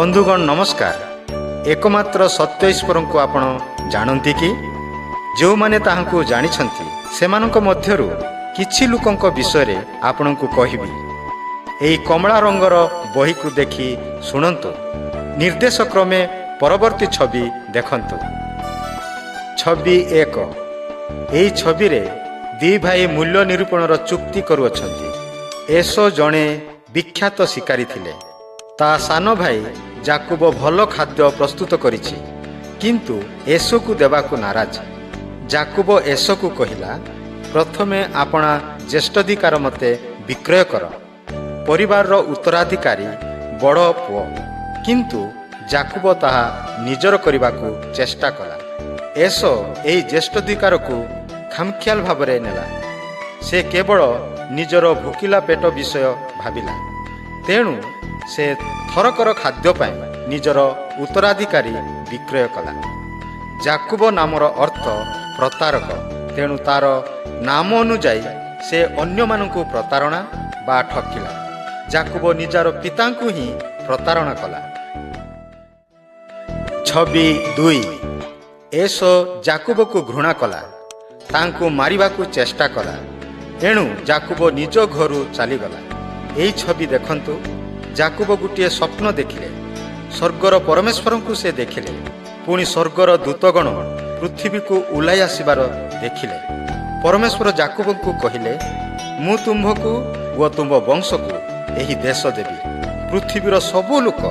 ବନ୍ଧୁଗଣ, ନମସ୍କାର। ଏକମାତ୍ର ସତ୍ୟ ଈଶ୍ୱରଙ୍କୁ ଆପଣ ଜାଣନ୍ତି କି? ଯେଉଁମାନେ ତାହାଙ୍କୁ ଜାଣିଛନ୍ତି, ସେମାନଙ୍କ ମଧ୍ୟରୁ କିଛି ଲୋକଙ୍କ ବିଷୟରେ ଆପଣଙ୍କୁ କହିବି। ଏହି କମଳା ରଙ୍ଗର ବହିକୁ ଦେଖି ଶୁଣନ୍ତୁ। ନିର୍ଦ୍ଦେଶ କ୍ରମେ ପରବର୍ତ୍ତୀ ଛବି ଦେଖନ୍ତୁ। ଛବି 1। ଏହି ଛବିରେ ଦି ଭାଇ ମୂଲ୍ୟ ନିରୂପଣର ଚୁକ୍ତି କରୁଅଛନ୍ତି। ଏଷୌ ଜଣେ ବିଖ୍ୟାତ ଶିକାରୀ ଥିଲେ। ତା ସାନ ଭାଇ ଜାକୁବ ଭଲ ଖାଦ୍ୟ ପ୍ରସ୍ତୁତ କରିଛି, କିନ୍ତୁ ଏଷୌକୁ ଦେବାକୁ ନାରାଜ। ଜାକୁବ ଏଷୌକୁ କହିଲା, "ପ୍ରଥମେ ଆପଣା ଜ୍ୟେଷ୍ଠାଧିକାର ମୋତେ ବିକ୍ରୟ କର।" ପରିବାରର ଉତ୍ତରାଧିକାରୀ ବଡ଼ ପୁଅ, କିନ୍ତୁ ଜାକୁବ ତାହା ନିଜର କରିବାକୁ ଚେଷ୍ଟା କଲା। ଏଷୌ ଏହି ଜ୍ୟେଷ୍ଠାଧିକାରକୁ ଖାମଖିଆଲ ଭାବରେ ନେଲା। ସେ କେବଳ ନିଜର ଭୋକିଲା ପେଟ ବିଷୟ ଭାବିଲା। ତେଣୁ ସେ ଥରକର ଖାଦ୍ୟ ପାଇଁ ନିଜର ଉତ୍ତରାଧିକାରୀ ବିକ୍ରୟ କଲା। ଜାକୁବ ନାମର ଅର୍ଥ ପ୍ରତାରକ। ତେଣୁ ତାର ନାମ ଅନୁଯାୟୀ ସେ ଅନ୍ୟମାନଙ୍କୁ ପ୍ରତାରଣା ବା ଠକିଲା। ଜାକୁବ ନିଜର ପିତାଙ୍କୁ ହିଁ ପ୍ରତାରଣା କଲା। ଛବି 2। ଏଷୌ ଜାକୁବକୁ ଘୃଣା କଲା, ତାଙ୍କୁ ମାରିବାକୁ ଚେଷ୍ଟା କଲା। ଏଣୁ ଜାକୁବ ନିଜ ଘରୁ ଚାଲିଗଲା। ଏହି ଛବି ଦେଖନ୍ତୁ। ଜାକୁବ ଗୋଟିଏ ସ୍ୱପ୍ନ ଦେଖିଲେ। ସ୍ୱର୍ଗର ପରମେଶ୍ୱରଙ୍କୁ ସେ ଦେଖିଲେ। ପୁଣି ସ୍ୱର୍ଗର ଦୂତଗଣ ପୃଥିବୀକୁ ଓହ୍ଲାଇ ଆସିବାର ଦେଖିଲେ। ପରମେଶ୍ୱର ଜାକୁବଙ୍କୁ କହିଲେ, "ମୁଁ ତୁମ୍ଭକୁ ଓ ତୁମ୍ଭ ବଂଶକୁ ଏହି ଦେଶ ଦେବି। ପୃଥିବୀର ସବୁ ଲୋକ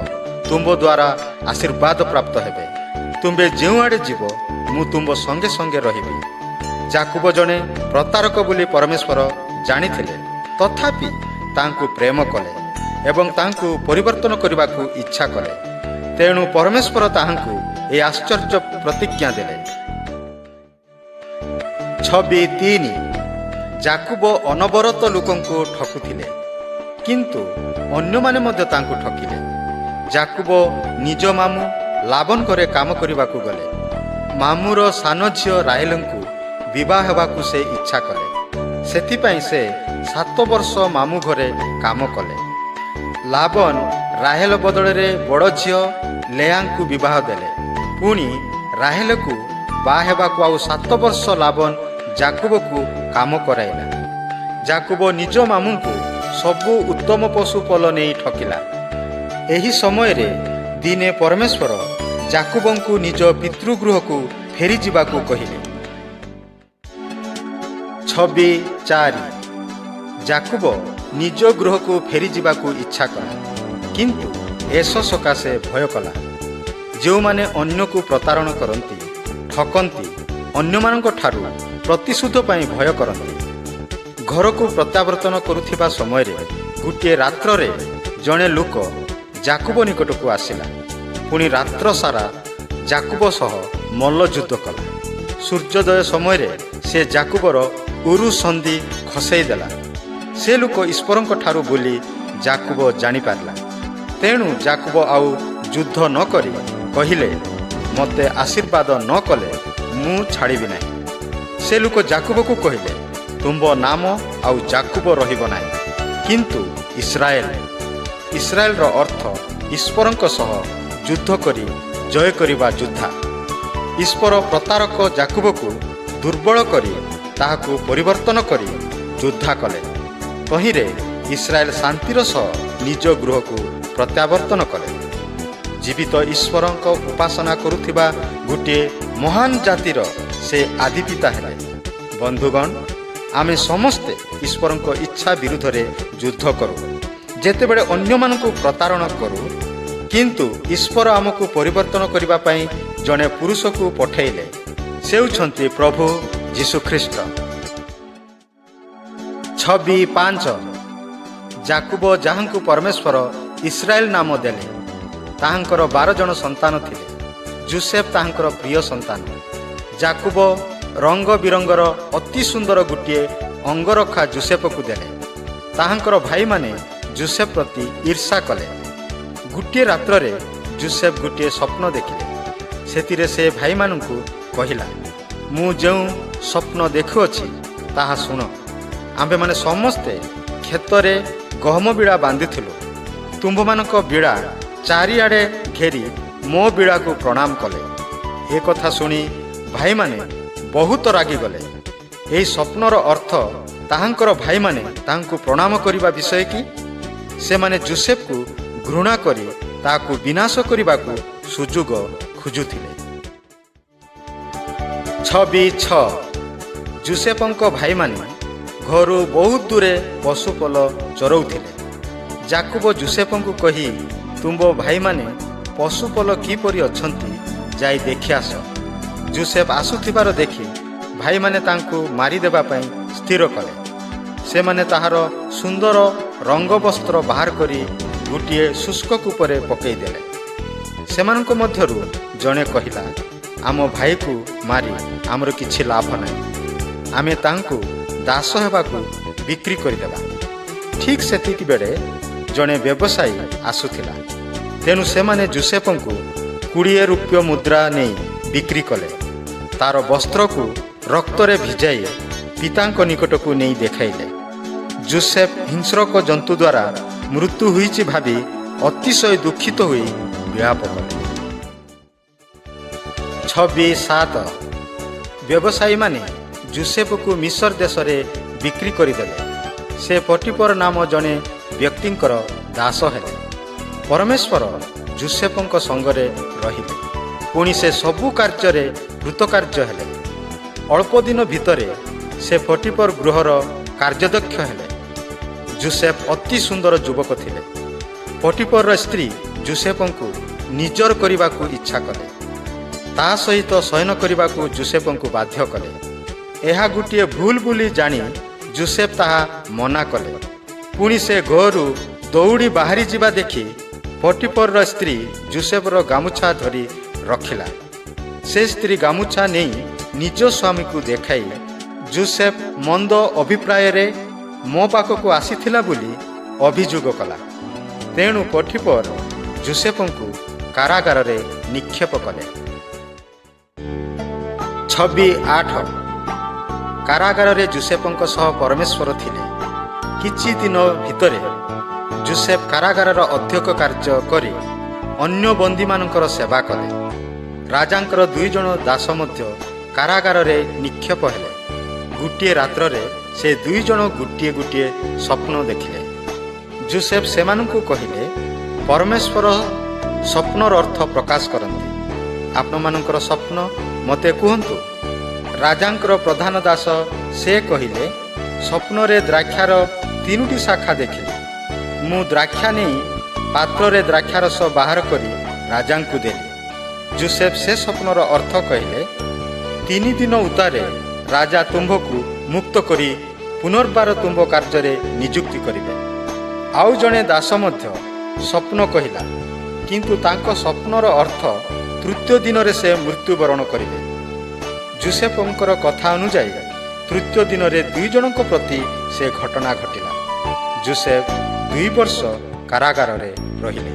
ତୁମ୍ଭ ଦ୍ୱାରା ଆଶୀର୍ବାଦ ପ୍ରାପ୍ତ ହେବେ। ତୁମ୍ଭେ ଯେଉଁଆଡ଼େ ଯିବ, ମୁଁ ତୁମ୍ଭ ସଙ୍ଗେ ସଙ୍ଗେ ରହିବି।" ଜାକୁବ ଜଣେ ପ୍ରତାରକ ବୋଲି ପରମେଶ୍ୱର ଜାଣିଥିଲେ। ତଥାପି ତାଙ୍କୁ ପ୍ରେମ କଲେ ଏବଂ ତାଙ୍କୁ ପରିବର୍ତ୍ତନ କରିବାକୁ ଇଚ୍ଛା କଲେ। ତେଣୁ ପରମେଶ୍ୱର ତାହାଙ୍କୁ ଏହି ଆଶ୍ଚର୍ଯ୍ୟ ପ୍ରତିଜ୍ଞା ଦେଲେ। ଛବି 3। ଜାକୁବ ଅନବରତ ଲୋକଙ୍କୁ ଠକୁଥିଲେ, କିନ୍ତୁ ଅନ୍ୟମାନେ ମଧ୍ୟ ତାଙ୍କୁ ଠକିଲେ। ଜାକୁବ ନିଜ ମାମୁଁ ଲାବନ ଘରେ କାମ କରିବାକୁ ଗଲେ। ମାମୁଁର ସାନ ଝିଅ ରାହେଲଙ୍କୁ ବିବାହ ହେବାକୁ ସେ ଇଚ୍ଛା କଲେ। ସେଥିପାଇଁ ସେ 7 ବର୍ଷ ମାମୁଁ ଘରେ କାମ କଲେ। ଲାବନ ରାହେଲ ବଦଳରେ ବଡ଼ ଝିଅ ଲେୟାଙ୍କୁ ବିବାହ ଦେଲେ। ପୁଣି ରାହେଲକୁ ବାହା ହେବାକୁ ଆଉ 7 ବର୍ଷ ଲାବନ ଜାକୁବକୁ କାମ କରାଇଲା। ଜାକୁବ ନିଜ ମାମୁଁଙ୍କୁ ସବୁ ଉତ୍ତମ ପଶୁ ପଲ ନେଇ ଠକିଲା। ଏହି ସମୟରେ ଦିନେ ପରମେଶ୍ୱର ଜାକୁବଙ୍କୁ ନିଜ ପିତୃଗୃହକୁ ଫେରିଯିବାକୁ କହିଲେ। ଛବି 4। ଜାକୁବ ନିଜ ଗୃହକୁ ଫେରିଯିବାକୁ ଇଚ୍ଛା କଲା, କିନ୍ତୁ ଏଷୌ ସକାଶେ ଭୟ କଲା। ଯେଉଁମାନେ ଅନ୍ୟକୁ ପ୍ରତାରଣା କରନ୍ତି, ଠକନ୍ତି, ଅନ୍ୟମାନଙ୍କ ଠାରୁ ପ୍ରତିଶୋଧ ପାଇଁ ଭୟ କରନ୍ତି। ଘରକୁ ପ୍ରତ୍ୟାବର୍ତ୍ତନ କରୁଥିବା ସମୟରେ ଗୋଟିଏ ରାତ୍ରରେ ଜଣେ ଲୋକ ଜାକୁବ ନିକଟକୁ ଆସିଲା। ପୁଣି ରାତ୍ର ସାରା ଜାକୁବ ସହ ମଲ୍ଲଯୁଦ୍ଧ କଲା। ସୂର୍ଯ୍ୟୋଦୟ ସମୟରେ ସେ ଜାକୁବର ଉରୁ ସନ୍ଧି ଖସେଇ ଦେଲା। ସେ ଲୋକ ଈଶ୍ୱରଙ୍କ ଠାରୁ ବୋଲି ଜାକୁବ ଜାଣିପାରିଲା। ତେଣୁ ଜାକୁବ ଆଉ ଯୁଦ୍ଧ ନ କରି କହିଲେ, "ମୋତେ ଆଶୀର୍ବାଦ ନ କଲେ ମୁଁ ଛାଡ଼ିବି ନାହିଁ।" ସେ ଲୋକ ଜାକୁବକୁ କହିଲେ, "ତୁମ୍ଭ ନାମ ଆଉ ଜାକୁବ ରହିବ ନାହିଁ, କିନ୍ତୁ ଇସ୍ରାଏଲ।" ଇସ୍ରାଏଲର ଅର୍ଥ ଈଶ୍ୱରଙ୍କ ସହ ଯୁଦ୍ଧ କରି ଜୟ କରିବା ଯୋଦ୍ଧା। ଈଶ୍ୱର ପ୍ରତାରକ ଜାକୁବକୁ ଦୁର୍ବଳ କରି ତାହାକୁ ପରିବର୍ତ୍ତନ କରି ଯୋଦ୍ଧା କଲେ। ତହିଁରେ ଇସ୍ରାଏଲ ଶାନ୍ତିର ସହ ନିଜ ଗୃହକୁ ପ୍ରତ୍ୟାବର୍ତ୍ତନ କଲେ। ଜୀବିତ ଈଶ୍ୱରଙ୍କ ଉପାସନା କରୁଥିବା ଗୋଟିଏ ମହାନ ଜାତିର ସେ ଆଦିପିତା ହେଲେ। ବନ୍ଧୁଗଣ, ଆମେ ସମସ୍ତେ ଈଶ୍ୱରଙ୍କ ଇଚ୍ଛା ବିରୁଦ୍ଧରେ ଯୁଦ୍ଧ କରୁ, ଯେତେବେଳେ ଅନ୍ୟମାନଙ୍କୁ ପ୍ରତାରଣା କରୁ। କିନ୍ତୁ ଈଶ୍ୱର ଆମକୁ ପରିବର୍ତ୍ତନ କରିବା ପାଇଁ ଜଣେ ପୁରୁଷକୁ ପଠାଇଲେ। ସେ ହେଉଛନ୍ତି ପ୍ରଭୁ ଯୀଶୁଖ୍ରୀଷ୍ଟ। ଛବି 5। ଜାକୁବ, ଯାହାଙ୍କୁ ପରମେଶ୍ୱର ଇସ୍ରାଏଲ ନାମ ଦେଲେ, ତାହାଙ୍କର 12 ଜଣ ସନ୍ତାନ ଥିଲେ। ଜୋସେଫ ତାହାଙ୍କର ପ୍ରିୟ ସନ୍ତାନ। ଜାକୁବ ରଙ୍ଗ ବିରଙ୍ଗର ଅତି ସୁନ୍ଦର ଗୋଟିଏ ଅଙ୍ଗରଖା ଜୋସେଫକୁ ଦେଲେ। ତାହାଙ୍କର ଭାଇମାନେ ଜୋସେଫ ପ୍ରତି ଈର୍ଷା କଲେ। ଗୋଟିଏ ରାତ୍ରରେ ଜୋସେଫ ଗୋଟିଏ ସ୍ୱପ୍ନ ଦେଖିଲେ। ସେଥିରେ ସେ ଭାଇମାନଙ୍କୁ କହିଲା, "ମୁଁ ଯେଉଁ ସ୍ୱପ୍ନ ଦେଖୁଅଛି, ତାହା ଶୁଣ। ଆମ୍ଭେମାନେ ସମସ୍ତେ କ୍ଷେତରେ ଗହମ ବିଡ଼ା ବାନ୍ଧିଥିଲୁ। ତୁମ୍ଭମାନଙ୍କ ବିଡ଼ା ଚାରିଆଡ଼େ ଘେରି ମୋ ବିଳାକୁ ପ୍ରଣାମ କଲେ। ଏ କଥା ଶୁଣି ଭାଇମାନେ ବହୁତ ରାଗିଗଲେ। ଏହି ସ୍ୱପ୍ନର ଅର୍ଥ ତାହାଙ୍କର ଭାଇମାନେ ତାହାଙ୍କୁ ପ୍ରଣାମ କରିବା ବିଷୟ କି? ସେମାନେ ଜୋସେଫକୁ ଘୃଣା କରି ତାହାକୁ ବିନାଶ କରିବାକୁ ସୁଯୋଗ ଖୋଜୁଥିଲେ। ଛବି 6। ଜୋସେଫଙ୍କ ଭାଇମାନେ ଘରୁ ବହୁତ ଦୂରେ ପଶୁପଲ ଚରଉଥିଲେ। ଜାକୁବ ଜୋସେଫଙ୍କୁ କହି, "ତୁମ୍ଭ ଭାଇମାନେ ପଶୁପଲ କିପରି ଅଛନ୍ତି, ଯାଇ ଦେଖି ଆସ।" ଜୋସେଫ ଆସୁଥିବାର ଦେଖି ଭାଇମାନେ ତାଙ୍କୁ ମାରିଦେବା ପାଇଁ ସ୍ଥିର କଲେ। ସେମାନେ ତାହାର ସୁନ୍ଦର ରଙ୍ଗ ବସ୍ତ୍ର ବାହାର କରି ଗୋଟିଏ ଶୁଷ୍କ କୂପରେ ପକାଇଦେଲେ। ସେମାନଙ୍କ ମଧ୍ୟରୁ ଜଣେ କହିଲା, "ଆମ ଭାଇକୁ ମାରି ଆମର କିଛି ଲାଭ ନାହିଁ। ଆମେ ତାଙ୍କୁ ଦାସ ହେବାକୁ ବିକ୍ରି କରିଦେବା।" ଠିକ୍ ସେତିକି ବେଳେ ଜଣେ ବ୍ୟବସାୟୀ ଆସୁଥିଲା। ତେଣୁ ସେମାନେ ଜୋସେଫଙ୍କୁ 20 ରୌପ୍ୟ ମୁଦ୍ରା ନେଇ ବିକ୍ରି କଲେ। ତାର ବସ୍ତ୍ରକୁ ରକ୍ତରେ ଭିଜାଇ ପିତାଙ୍କ ନିକଟକୁ ନେଇ ଦେଖାଇଲେ। ଜୋସେଫ ହିଂସ୍ରକ ଜନ୍ତୁ ଦ୍ୱାରା ମୃତ୍ୟୁ ହୋଇଛି ଭାବି ଅତିଶୟ ଦୁଃଖିତ ହୋଇ ବିଳାପ କଲେ। ଛବି 7। ବ୍ୟବସାୟୀମାନେ ଜୋସେଫକୁ ମିଶର ଦେଶରେ ବିକ୍ରି କରିଦେଲେ। ସେ ପଟିପର ନାମ ଜଣେ ବ୍ୟକ୍ତିଙ୍କର ଦାସ ହେଲେ। ପରମେଶ୍ୱର ଜୋସେଫଙ୍କ ସଙ୍ଗରେ ରହିଲେ। ପୁଣି ସେ ସବୁ କାର୍ଯ୍ୟରେ କୃତକାର୍ଯ୍ୟ ହେଲେ। ଅଳ୍ପ ଦିନ ଭିତରେ ସେ ପଟିପର ଗୃହର କାର୍ଯ୍ୟାଧ୍ୟକ୍ଷ ହେଲେ। ଜୋସେଫ ଅତି ସୁନ୍ଦର ଯୁବକ ଥିଲେ। ପଟିପରର ସ୍ତ୍ରୀ ଜୋସେଫଙ୍କୁ ନିଜର କରିବାକୁ ଇଚ୍ଛା କଲେ। ତା ସହିତ ଶୟନ କରିବାକୁ ଜୋସେଫଙ୍କୁ ବାଧ୍ୟ କଲେ। ଏହା ଗୋଟିଏ ଭୁଲ ବୋଲି ଜାଣି ଜୋସେଫ ତାହା ମନା କଲେ। ପୁଣି ସେ ଘରୁ ଦୌଡ଼ି ବାହାରି ଯିବା ଦେଖି ପଟିପରର ସ୍ତ୍ରୀ ଜୋସେଫର ଗାମୁଛା ଧରି ରଖିଲା। ସେ ସ୍ତ୍ରୀ ଗାମୁଛା ନେଇ ନିଜ ସ୍ୱାମୀକୁ ଦେଖାଇ ଜୋସେଫ ମନ୍ଦ ଅଭିପ୍ରାୟରେ ମୋ ପାଖକୁ ଆସିଥିଲା ବୋଲି ଅଭିଯୋଗ କଲା। ତେଣୁ ପଟିପର ଜୋସେଫଙ୍କୁ କାରାଗାରରେ ନିକ୍ଷେପ କଲେ। ଛବି 8। କାରାଗାରରେ ଜୋସେଫଙ୍କ ସହ ପରମେଶ୍ୱର ଥିଲେ। କିଛି ଦିନ ଭିତରେ ଜୋସେଫ କାରାଗାରର ଅଧ୍ୟକ୍ଷ କାର୍ଯ୍ୟ କରି ଅନ୍ୟ ବନ୍ଦୀମାନଙ୍କର ସେବା କଲେ। ରାଜାଙ୍କର ଦୁଇ ଜଣ ଦାସ ମଧ୍ୟ କାରାଗାରରେ ନିକ୍ଷେପ ହେଲେ। ଗୋଟିଏ ରାତ୍ରରେ ସେ ଦୁଇ ଜଣ ଗୋଟିଏ ଗୋଟିଏ ସ୍ୱପ୍ନ ଦେଖିଲେ। ଜୋସେଫ ସେମାନଙ୍କୁ କହିଲେ, "ପରମେଶ୍ୱର ସ୍ୱପ୍ନର ଅର୍ଥ ପ୍ରକାଶ କରନ୍ତି। ଆପଣମାନଙ୍କର ସ୍ୱପ୍ନ ମୋତେ କୁହନ୍ତୁ।" ରାଜାଙ୍କର ପ୍ରଧାନ ଦାସ ସେ କହିଲେ, "ସ୍ୱପ୍ନରେ ଦ୍ରାକ୍ଷାର ତିନୋଟି ଶାଖା ଦେଖିଲି। ମୁଁ ଦ୍ରାକ୍ଷା ନେଇ ପାତ୍ରରେ ଦ୍ରାକ୍ଷାରସ ବାହାର କରି ରାଜାଙ୍କୁ ଦେଲି।" ଜୋସେଫ ସେ ସ୍ୱପ୍ନର ଅର୍ଥ କହିଲେ, "ତିନି ଦିନ ଉତ୍ତାରେ ରାଜା ତୁମ୍ଭକୁ ମୁକ୍ତ କରି ପୁନର୍ବାର ତୁମ୍ଭ କାର୍ଯ୍ୟରେ ନିଯୁକ୍ତି କରିବେ।" ଆଉ ଜଣେ ଦାସ ମଧ୍ୟ ସ୍ୱପ୍ନ କହିଲା, କିନ୍ତୁ ତାଙ୍କ ସ୍ୱପ୍ନର ଅର୍ଥ ତୃତୀୟ ଦିନରେ ସେ ମୃତ୍ୟୁବରଣ କରିବେ। ଜୋସେଫଙ୍କର କଥା ଅନୁଯାୟୀ ତୃତୀୟ ଦିନରେ ଦୁଇ ଜଣଙ୍କ ପ୍ରତି ସେ ଘଟଣା ଘଟିଲା। ଜୋସେଫ 2 ବର୍ଷ କାରାଗାରରେ ରହିଲେ।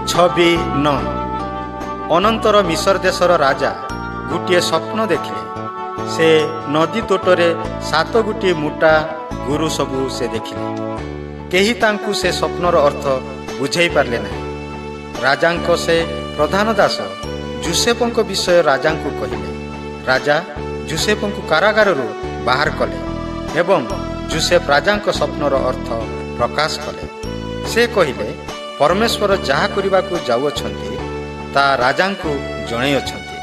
ଛବି 9। ଅନନ୍ତର ମିଶର ଦେଶର ରାଜା ଗୋଟିଏ ସ୍ୱପ୍ନ ଦେଖିଲେ। ସେ ନଦୀ ତଟରେ ସାତ ଗୋଟିଏ ମୋଟା ଗୋରୁ ସବୁ ସେ ଦେଖିଲେ। କେହି ତାଙ୍କୁ ସେ ସ୍ୱପ୍ନର ଅର୍ଥ ବୁଝାଇ ପାରିଲେ ନାହିଁ। ରାଜାଙ୍କ ସେ ପ୍ରଧାନ ଦାସ ଜୋସେଫଙ୍କ ବିଷୟ ରାଜାଙ୍କୁ କହିଲେ। ରାଜା ଜୋସେଫଙ୍କୁ କାରାଗାରରୁ ବାହାର କଲେ ଏବଂ ଜୋସେଫ ରାଜାଙ୍କ ସ୍ୱପ୍ନର ଅର୍ଥ ପ୍ରକାଶ କଲେ। ସେ କହିଲେ, "ପରମେଶ୍ୱର ଯାହା କରିବାକୁ ଯାଉଅଛନ୍ତି, ତା ରାଜାଙ୍କୁ ଜଣାଇଅଛନ୍ତି।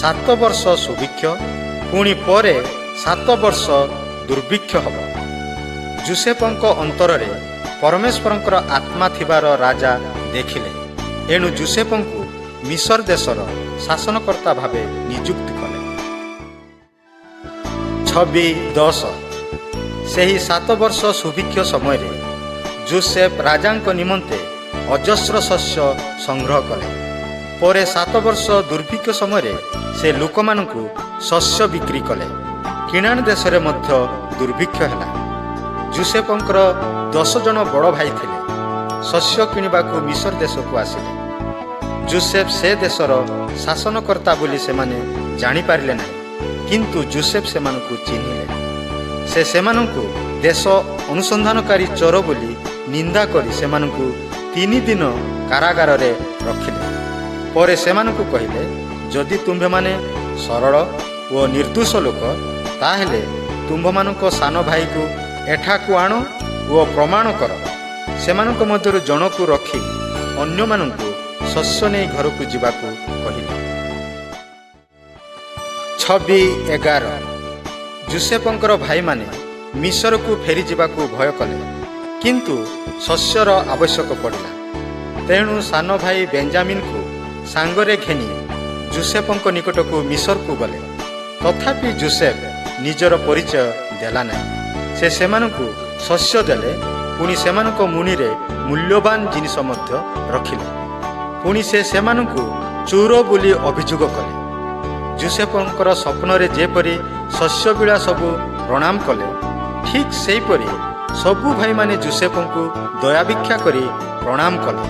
7 ବର୍ଷ ସୁଭିକ୍ଷ, ପୁଣି ପରେ 7 ବର୍ଷ ଦୁର୍ଭିକ୍ଷ ହେବ।" ଜୋସେଫଙ୍କ ଅନ୍ତରରେ ପରମେଶ୍ୱରଙ୍କର ଆତ୍ମା ଥିବାର ରାଜା ଦେଖିଲେ। ଏଣୁ ଜୋସେଫଙ୍କୁ ମିଶର ଦେଶର ଶାସନକର୍ତ୍ତା ଭାବେ ନିଯୁକ୍ତି କଲେ। ଛବି 10। ସେହି 7 ବର୍ଷ ସୁଭିକ୍ଷ ସମୟରେ ଜୋସେଫ ରାଜାଙ୍କ ନିମନ୍ତେ ଅଜସ୍ର ଶସ୍ୟ ସଂଗ୍ରହ କଲେ। ପରେ 7 ବର୍ଷ ଦୁର୍ଭିକ୍ଷ ସମୟରେ ସେ ଲୋକମାନଙ୍କୁ ଶସ୍ୟ ବିକ୍ରି କଲେ। କିଣାନ ଦେଶରେ ମଧ୍ୟ ଦୁର୍ଭିକ୍ଷ ହେଲା। ଜୋସେଫଙ୍କର 10 ଜଣ ବଡ଼ ଭାଇ ଥିଲେ। ଶସ୍ୟ କିଣିବାକୁ ମିଶର ଦେଶକୁ ଆସିଲେ। ଜୋସେଫ ସେ ଦେଶର ଶାସନକର୍ତ୍ତା ବୋଲି ସେମାନେ ଜାଣିପାରିଲେ ନାହିଁ, କିନ୍ତୁ ଜୋସେଫ ସେମାନଙ୍କୁ ଚିହ୍ନିଲେ। ସେ ସେମାନଙ୍କୁ ଦେଶ ଅନୁସନ୍ଧାନକାରୀ ଚୋର ବୋଲି ନିନ୍ଦା କରି ସେମାନଙ୍କୁ 3 ଦିନ କାରାଗାରରେ ରଖିଲେ। ପରେ ସେମାନଙ୍କୁ କହିଲେ, ଯଦି ତୁମ୍ଭେମାନେ ସରଳ ଓ ନିର୍ଦ୍ଦୋଷ ଲୋକ, ତାହେଲେ ତୁମ୍ଭମାନଙ୍କ ସାନ ଭାଇକୁ ଏଠାକୁ ଆଣ ଓ ପ୍ରମାଣ କର। ସେମାନଙ୍କ ମଧ୍ୟରୁ ଜଣକୁ ରଖି ଅନ୍ୟମାନଙ୍କୁ ଶସ୍ୟ ନେଇ ଘରକୁ ଯିବାକୁ କହିଲେ। ଛବି 11। ଜୁସେଫଙ୍କର ଭାଇମାନେ ମିଶରକୁ ଫେରିଯିବାକୁ ଭୟ କଲେ, କିନ୍ତୁ ଶସ୍ୟର ଆବଶ୍ୟକ ପଡ଼ିଲା। ତେଣୁ ସାନ ଭାଇ ବେଞ୍ଜାମିନକୁ ସାଙ୍ଗରେ ଘେନି ଜୁସେଫଙ୍କ ନିକଟକୁ ମିଶରକୁ ଗଲେ। ତଥାପି ଜୁସେଫ ନିଜର ପରିଚୟ ଦେଲା ନାହିଁ। ସେ ସେମାନଙ୍କୁ ଶସ୍ୟ ଦେଲେ, ପୁଣି ସେମାନଙ୍କ ମୁଣିରେ ମୂଲ୍ୟବାନ ଜିନିଷ ମଧ୍ୟ ରଖିଲେ। ପୁଣି ସେ ସେମାନଙ୍କୁ ଚୋର ବୋଲି ଅଭିଯୋଗ କଲେ। ଜୁସେଫଙ୍କର ସ୍ୱପ୍ନରେ ଯେପରି ଶସ୍ୟବିଳା ସବୁ ପ୍ରଣାମ କଲେ, ଠିକ୍ ସେହିପରି ସବୁ ଭାଇମାନେ ଜୁସେଫଙ୍କୁ ଦୟାଭିକ୍ଷା କରି ପ୍ରଣାମ କଲେ।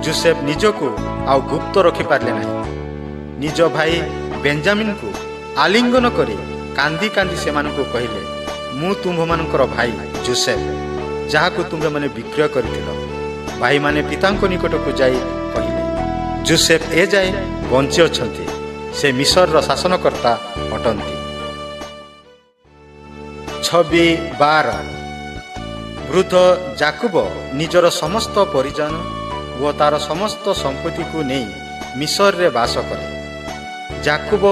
ଜୁସେଫ ନିଜକୁ ଆଉ ଗୁପ୍ତ ରଖିପାରିଲେ ନାହିଁ। ନିଜ ଭାଇ ବେଞ୍ଜାମିନକୁ ଆଲିଙ୍ଗନ କରି କାନ୍ଦି କାନ୍ଦି ସେମାନଙ୍କୁ କହିଲେ, ମୁଁ ତୁମ୍ଭମାନଙ୍କର ଭାଇ ଜୁସେଫ, ଯାହାକୁ ତୁମ୍ଭେମାନେ ବିକ୍ରୟ କରିଥିଲ। ଭାଇମାନେ ପିତାଙ୍କ ନିକଟକୁ ଯାଇ କହିଲେ, ଜୁସେଫ ଏଯାଏ ବଞ୍ଚି ଅଛନ୍ତି, ସେ ମିଶରର ଶାସନକର୍ତ୍ତା ଅଟନ୍ତି। ଛବି 12। ବୃଦ୍ଧ ଜାକୁବ ନିଜର ସମସ୍ତ ପରିଜନ ଓ ତାର ସମସ୍ତ ସମ୍ପତ୍ତିକୁ ନେଇ ମିଶରରେ ବାସ କଲେ। ଜାକୁବ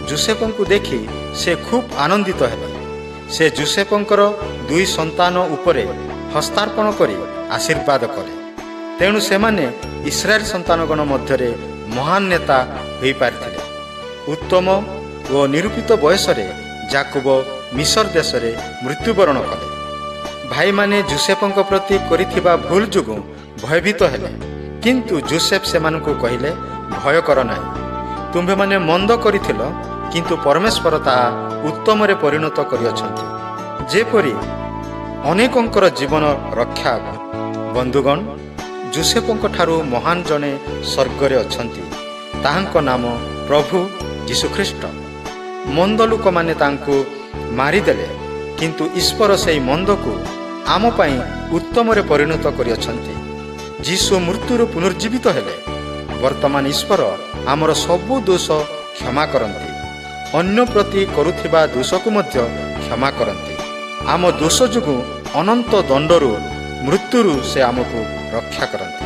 ଜୁସେଫଙ୍କୁ ଦେଖି ସେ ଖୁବ୍ ଆନନ୍ଦିତ ହେଲେ। ସେ ଜୁସେଫଙ୍କର ଦୁଇ ସନ୍ତାନ ଉପରେ ହସ୍ତାର୍ପଣ କରି ଆଶୀର୍ବାଦ କଲେ। ତେଣୁ ସେମାନେ ଇସ୍ରାଏଲ ସନ୍ତାନଗଣ ମଧ୍ୟରେ ମହାନ ନେତା ହୋଇପାରିଥିଲେ। ଉତ୍ତମ ଓ ନିରୂପିତ ବୟସରେ ଜାକୁବ ମିଶର ଦେଶରେ ମୃତ୍ୟୁବରଣ କଲେ। ଭାଇମାନେ ଜୁସେଫଙ୍କ ପ୍ରତି କରିଥିବା ଭୁଲ ଯୋଗୁଁ ଭୟଭୀତ ହେଲେ, କିନ୍ତୁ ଜୁସେଫ ସେମାନଙ୍କୁ କହିଲେ, ଭୟ କର ନାହିଁ। ତୁମ୍ଭେମାନେ ମନ୍ଦ କରିଥିଲ, କିନ୍ତୁ ପରମେଶ୍ୱର ତାହା ଉତ୍ତମରେ ପରିଣତ କରିଅଛନ୍ତି, ଯେପରି ଅନେକଙ୍କର ଜୀବନ ରକ୍ଷା ହେବ। ବନ୍ଧୁଗଣ, ଜୁସେଫଙ୍କ ଠାରୁ ମହାନ ଜଣେ ସ୍ୱର୍ଗରେ ଅଛନ୍ତି। ତାହାଙ୍କ ନାମ ପ୍ରଭୁ ଯୀଶୁଖ୍ରୀଷ୍ଟ। ମନ୍ଦ ଲୋକମାନେ ତାଙ୍କୁ ମାରିଦେଲେ, କିନ୍ତୁ ଈଶ୍ୱର ସେହି ମନ୍ଦକୁ ଆମ ପାଇଁ ଉତ୍ତମରେ ପରିଣତ କରିଅଛନ୍ତି। ଯୀଶୁ ମୃତ୍ୟୁରୁ ପୁନର୍ଜୀବିତ ହେଲେ। ବର୍ତ୍ତମାନ ଈଶ୍ୱର ଆମର ସବୁ ଦୋଷ କ୍ଷମା କରନ୍ତି। ଅନ୍ୟ ପ୍ରତି କରୁଥିବା ଦୋଷକୁ ମଧ୍ୟ କ୍ଷମା କରନ୍ତି। ଆମ ଦୋଷ ଯୋଗୁଁ ଅନନ୍ତ ଦଣ୍ଡରୁ, ମୃତ୍ୟୁରୁ ସେ ଆମକୁ ରକ୍ଷା କରନ୍ତି।